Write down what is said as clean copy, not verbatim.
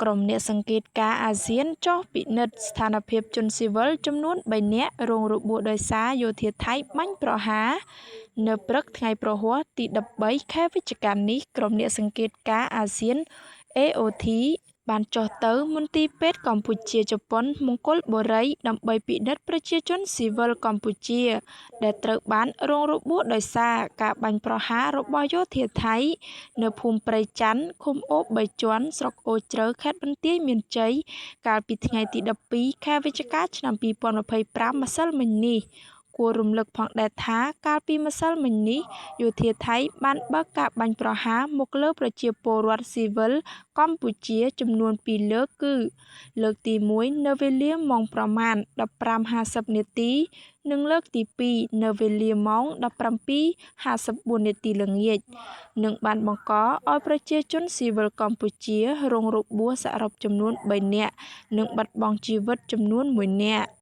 ក្រុមអ្នកសង្កេតការណ៍អាស៊ានចុះពិនិត្យស្ថានភាពជនស៊ីវិលចំនួន ៣ នាក់រងរបួសដោយសារយោធាថៃបាញ់ប្រហារ នៅព្រឹកថ្ងៃព្រហស្បតិ៍ ទី១៣ ខែវិច្ឆិកានេះ ក្រុមអ្នកសង្កេតការណ៍អាស៊ាន AOT បានចុះទៅមន្ទីរពេទ្យកម្ពុជា-ជប៉ុនមង្គលបុរី ដើម្បីពិនិត្យប្រជាជនស៊ីវិលកម្ពុជាដែលត្រូវបានរងរបួសដោយសារការបាញ់ប្រហាររបស់យោធាថៃ នៅភូមិព្រៃចាន់ ឃុំអូរបីជាន់ ស្រុកអូរជ្រៅ ខេត្តបន្ទាយមានជ័យ កាលពីថ្ងៃទី១២ ខែវិច្ឆិកា ឆ្នាំ២០២៥ ម្សិលមិញនេះ។ គួររំលឹកផងដែរថា កាលពីម្សិលមិញនេះ យោធាថៃបានបើកការបាញ់ប្រហារមកលើប្រជាពលរដ្ឋស៊ីវិលកម្ពុជាចំនួន ២ លើក គឺលើកទី១ នៅវេលាម៉ោងប្រមាណ ១៥:៥០ នាទី និងលើកទី២ នៅវេលាម៉ោង ១៧:៥៤ នាទីល្ងាច និងបានបង្កឱ្យប្រជាជនស៊ីវិលកម្ពុជារងរបួសសរុបចំនួន ៣ នាក់ និងបាត់បង់ជីវិតចំនួន ១ នាក់។